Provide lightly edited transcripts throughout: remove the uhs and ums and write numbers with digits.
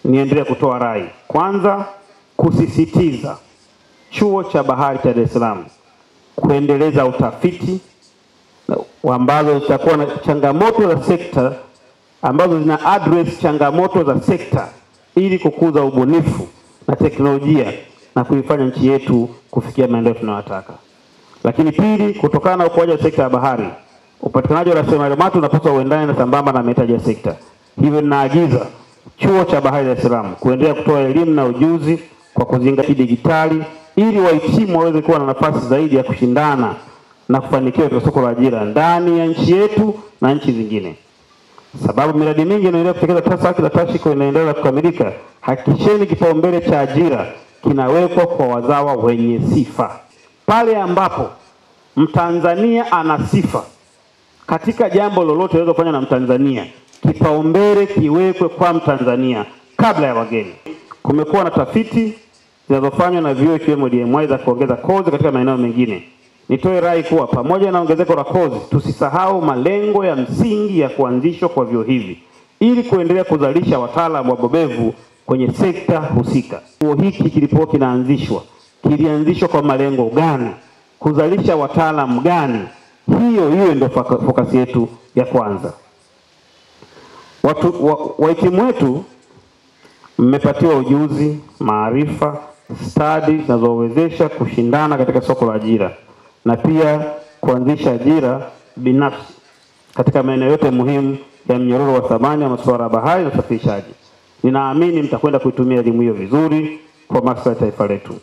Niendelee kutoa rai. Kwanza, kusisitiza Chuo cha Bahari cha Dar es Salaam kuendeleza utafiti ambazo zitakuwa na changamoto za sekta, ambazo zina address changamoto za sekta ili kukuza ubunifu na teknolojia na kuifanya nchi yetu kufikia maendeleo tunayotaka. Lakini pili, kutokana na ukuaji wa sekta ya bahari, upatikanaji wa rasilimali watu unapaswa uendane na sambamba na mahitaji ya sekta. Hivyo ninaagiza Chuo cha Bahari Dar es Salaam kuendelea kutoa elimu na ujuzi kwa kuzingatia digitali ili wahitimu waweze kuwa na nafasi zaidi ya kushindana na kufanikiwa katika soko la ajira ndani ya nchi yetu na nchi zingine. Sababu miradi mingi inaendelea kutekelezwa sasa, kila tashiko inaendelea kukamilika. Hakikisheni kipaumbele cha ajira kinawekwa kwa wazawa wenye sifa. Pale ambapo Mtanzania ana sifa katika jambo lolote linalofanywa na Mtanzania, kipaumbele kiwekwe kwa Mtanzania kabla ya wageni. Kumekuwa na tafiti zinazofanywa na vyuo ikiwemo DMI za kuongeza kozi katika maeneo mengine. Nitoe rai kuwa pamoja na ongezeko la kozi, tusisahau malengo ya msingi ya kuanzishwa kwa vyuo hivi ili kuendelea kuzalisha wataalamu wabobevu kwenye sekta husika. Chuo hiki kilipokuwa kinaanzishwa, kilianzishwa kwa malengo gani? Kuzalisha wataalamu gani? Hiyo ndio fokasi yetu ya kwanza. Wahitimu wetu mmepatiwa ujuzi, maarifa, stadi zinazowezesha kushindana katika soko la ajira na pia kuanzisha ajira binafsi katika maeneo yote muhimu ya mnyororo wa thamani wa masuala ya bahari na usafirishaji. Ninaamini mtakwenda kuitumia elimu hiyo vizuri kwa maslahi ya taifa letu.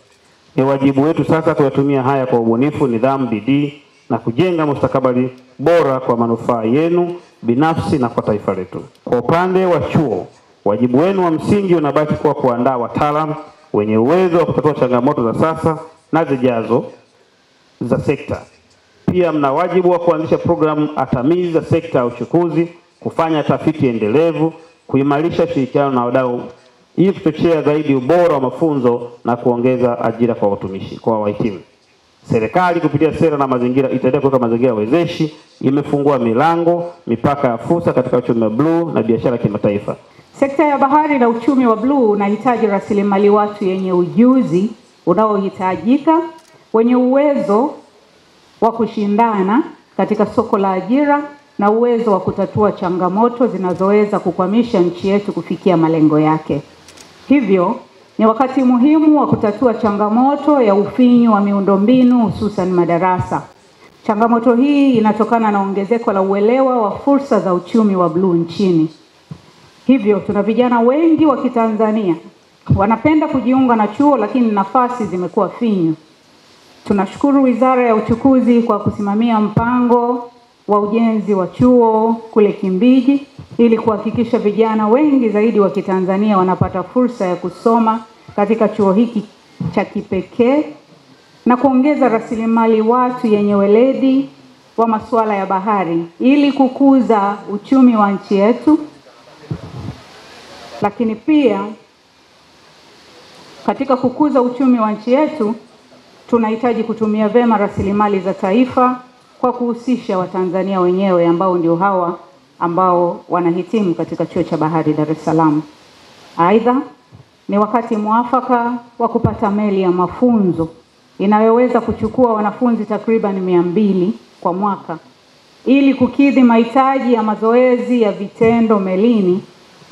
Ni wajibu wetu sasa kuyatumia haya kwa ubunifu, nidhamu, bidii na kujenga mustakabali bora kwa manufaa yenu binafsi na kwa taifa letu. Kwa upande wa chuo, wajibu wenu wa msingi unabaki kuwa kuandaa wataalamu wenye uwezo wa kutatua changamoto za sasa na zijazo za sekta. Pia mna wajibu wa kuanzisha programu atamizi za sekta ya uchukuzi, kufanya tafiti endelevu, kuimarisha ushirikiano na wadau ili kuchochea zaidi ubora wa mafunzo na kuongeza ajira kwa watumishi, kwa wahitimu. Serikali kupitia sera na mazingira itaendelea kuweka mazingira wezeshi, imefungua milango, mipaka ya fursa katika uchumi wa bluu na biashara kimataifa. Sekta ya bahari na uchumi wa bluu unahitaji rasilimali watu yenye ujuzi unaohitajika, wenye uwezo wa kushindana katika soko la ajira na uwezo wa kutatua changamoto zinazoweza kukwamisha nchi yetu kufikia malengo yake. Hivyo ni wakati muhimu wa kutatua changamoto ya ufinyu wa miundombinu hususan madarasa. Changamoto hii inatokana na ongezeko la uelewa wa fursa za uchumi wa bluu nchini. Hivyo tuna vijana wengi wa Kitanzania wanapenda kujiunga na chuo, lakini nafasi zimekuwa finyu. Tunashukuru Wizara ya Uchukuzi kwa kusimamia mpango wa ujenzi wa chuo kule Kimbiji ili kuhakikisha vijana wengi zaidi wa Kitanzania wanapata fursa ya kusoma katika chuo hiki cha kipekee na kuongeza rasilimali watu yenye weledi wa masuala ya bahari ili kukuza uchumi wa nchi yetu. Lakini pia katika kukuza uchumi wa nchi yetu tunahitaji kutumia vema rasilimali za taifa kwa kuhusisha Watanzania wenyewe ambao ndio hawa ambao wanahitimu katika Chuo cha Bahari Dar es Salaam. Aidha, ni wakati mwafaka wa kupata meli ya mafunzo inayoweza kuchukua wanafunzi takriban 200 kwa mwaka ili kukidhi mahitaji ya mazoezi ya vitendo melini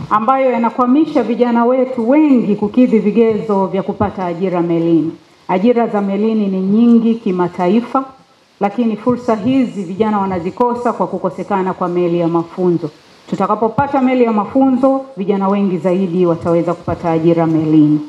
ambayo yanakwamisha vijana wetu wengi kukidhi vigezo vya kupata ajira melini. Ajira za melini ni nyingi kimataifa, lakini fursa hizi vijana wanazikosa kwa kukosekana kwa meli ya mafunzo. Tutakapopata meli ya mafunzo, vijana wengi zaidi wataweza kupata ajira melini.